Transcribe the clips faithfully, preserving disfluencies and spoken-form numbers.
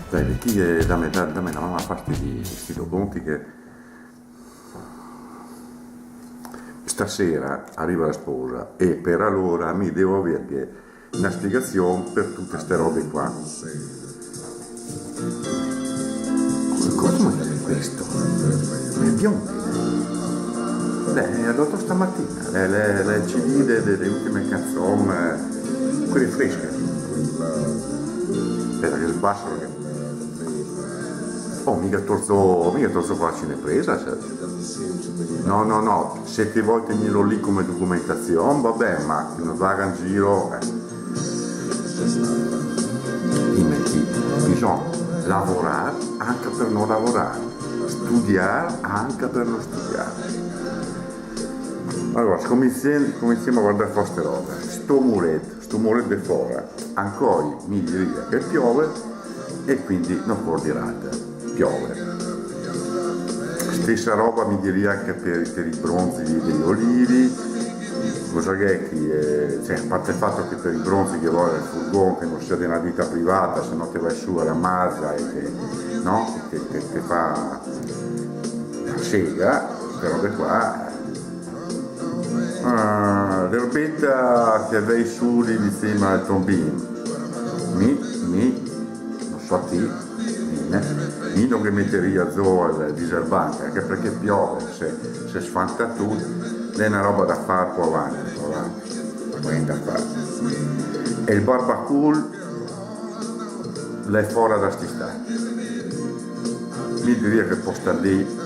Dai, chi che dame, da-, dame na man a far sti, sti do conti che stasera riva la sposa e par alora mi devo averghe na spiegasion par tute ste robe qua. Come, come, come xe questo? Xe biondo. L'è, l'è andato stamatina, l'è, l'è, l'è el CD de, de, de ultime canson, eh, quele fresche. Speta che sbaso, che Oh, miga torzo, miga torzo qua la cinepresa, cioè. No, no, no, se te vol tegnirlo lì come documentasion, va ben, ma che no vaga in giro, eh. Dime, ti, bisogna lavorar anca par no lavorar, studiar anca par no studiar. Alora, scominsiemo, scominsiemo a vardar fora ste robe. Sto muret, sto muret de fora. Ancoi mi diria che piove e quindi no vol dir alter, piove. Stesa roba mi diria anca par, par i bronzi dei, dei olivi. Cosa che, che, eh, cioè, a parte el fato che par i bronzi ghe vol el furgon, che no sia de na dita privata, se no te va su a la Mazda e te, no? E te, te, te fa la sega, ste robe qua. Ah, l'erbeta che vei suli vicino al tombin. Mi, mi, no so ti, mi, eh. Mi no ghe meteria zo el diserbanc, anca parché piove, se, se sfanta tut, l'è na roba da far po' avanti, po' avanti, po' da far. E el barbacul l'è fora da sti stati. Mi diria che pol star lì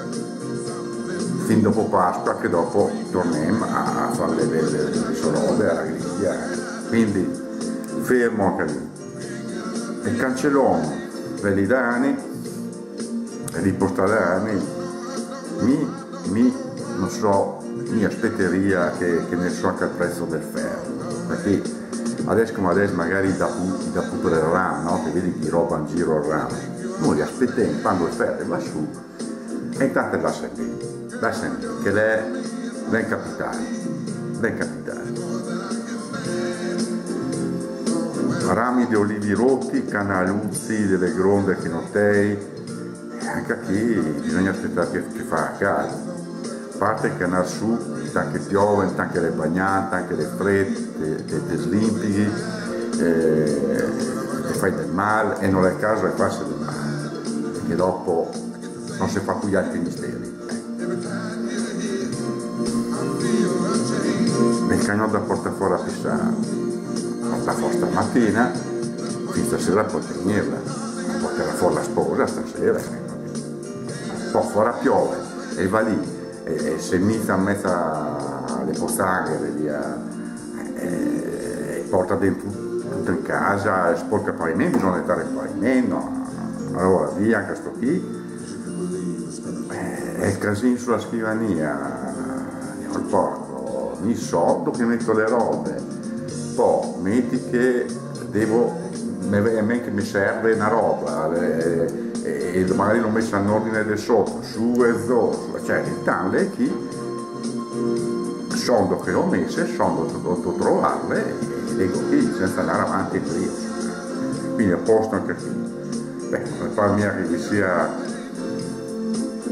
fin dopo Pasqua, che dopo tornem a, a far le, le, le, le so robe, a la griglia. Quindi fermo anca lì. E cancelon, veli da ani, e li pol star da ani, mi, mi, no so, mi aspeteria che, che ne so anca el preso del fero, parché Ades come ades magari i dà pu-, i dà pu par el ram, no? Che vedi che i roba in giro el ram. Noi aspetemo quando el fero va su e intanto lasemo lì, lasemo lì, che l'è ben capità, ben capità. Rami de olivi roti, canaluzi, dele gronde che no tei, E anca chi bisogna aspetar che, che faga caldo. Parte che andar su, intant che piove, intant che l'è bagnà, intant che l'è fret, te, te, te slimpighi, eh, te fai del mal, e no l'è el caso de farse del mal, parché dopo no se fa pì altri misteri. El cagnon da portar fora a pisar, portà fora stamatina, fin stasera pol tegnirla, la portarà fora la sposa stasera, eco. Po fora piove, e va lì, e, e se miza in mezo a le pozzanghere, via, e, e porta dentro tuto in casa, e sporca el paviment, bisogna levar el paviment, no, no, no. Alora, via, anca sto chi, Eh, el casin su la scrivania, el porco, mi so dove che meto le robe. Po, meti che devo, me vien in mente che me serve na roba, eh, e, e magari l'ho mesa in ordine de soto, su e zo, su, cioè, intant l'è chi so dove che le ho mese, so dove che devo trovarle, e le go chi, senza andar avanti e indrio, insoma. Quindi a posto anca chi. Beh, me par mia che ghe sia,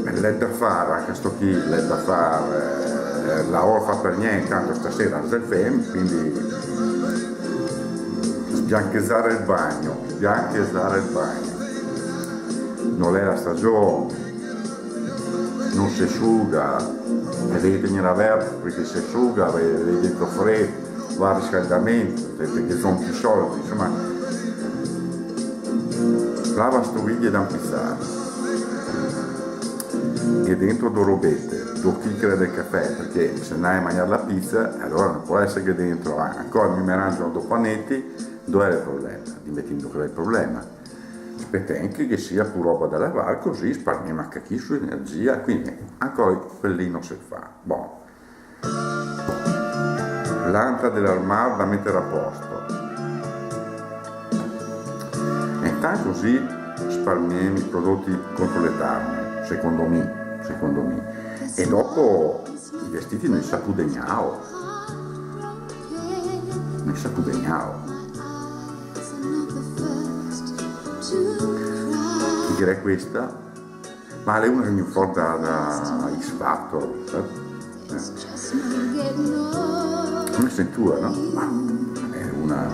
l'è da far, anca sto chi, l'è da far, eh, la orfa par gnente, tanto stasera el xe el fem, quindi sbianchezar el bagno, sbianchezar el bagno. No l'è la stagion, no se suga, e devi tegnir averto, parché se suga, ve-, vien dentro fret, va al riscaldamento, te, te, che son pì soldi, insoma. Lava stoviglie da inpisar. Ghe dentro do robete, do chichere de cafè, parché se ndè a magnar la piza, alora no pol eser che dentro, ah, ancora mi me rangio do paneti, dove xe el problema? Dime ti dove che xe el problema. Spetemo che ghe sia pì roba da lavar, cusì risparmiemo anca chi su energia, quindi ancora quel lì no se fa. Bon. L'antra de l'armar da meter a posto. E intant cusì risparmiemo i prodoti contro le tarme, secondo mi, secondo mi. E dopo i vestiti no i sa pì de gnao. No i sa pì de gnao. Che direi questa, ma l'è una che me ricorda da X Factor, eh? Eh. Una sentura, no? Ma è una,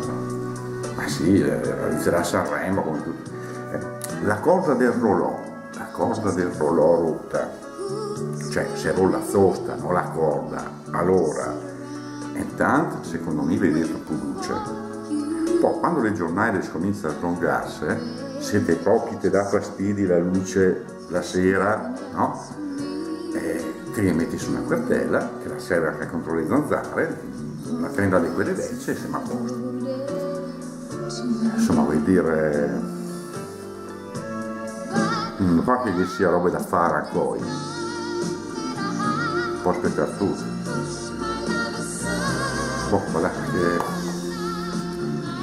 ma sì, eh, sarà Sanremo come tutti. Eh, la corda del rolò, la corda del rolò rota. Cioè, se rola sosta, no la corda. Alora, intant, secondo mi, vedé pì luce. Po, quando le giornale scominsia a slongarse, se te tochi te dà fastidi la luce la sera, no? Eh, te le meti su na coertela, che la serve anca contro le zanzare, na tenda de quele vecie e semo a posto. Insoma, vol dire, mm, no par che ghe sia robe da fare ancoi. Pol spetar tuti. Bon, varda che,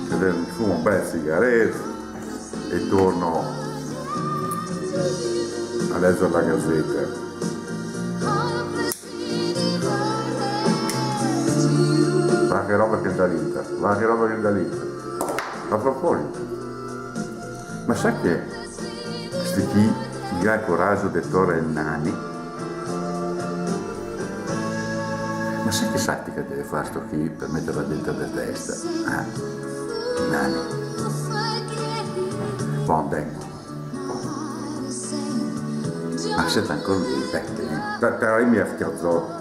che fumo un bel sigareto e torno a lezer la gazeta. Varda che roba che el dà l'inter, varda che roba che el dà l'inter. A proposito, ma sa che sti chi i ga el corajo de tore el nani? Ma sa che salti che deve far sto chi par meterla dentro de testa? Ah, nani. Bon, dai. Ma sete ancora lì? Dai, dai, dai, mi a scherzo.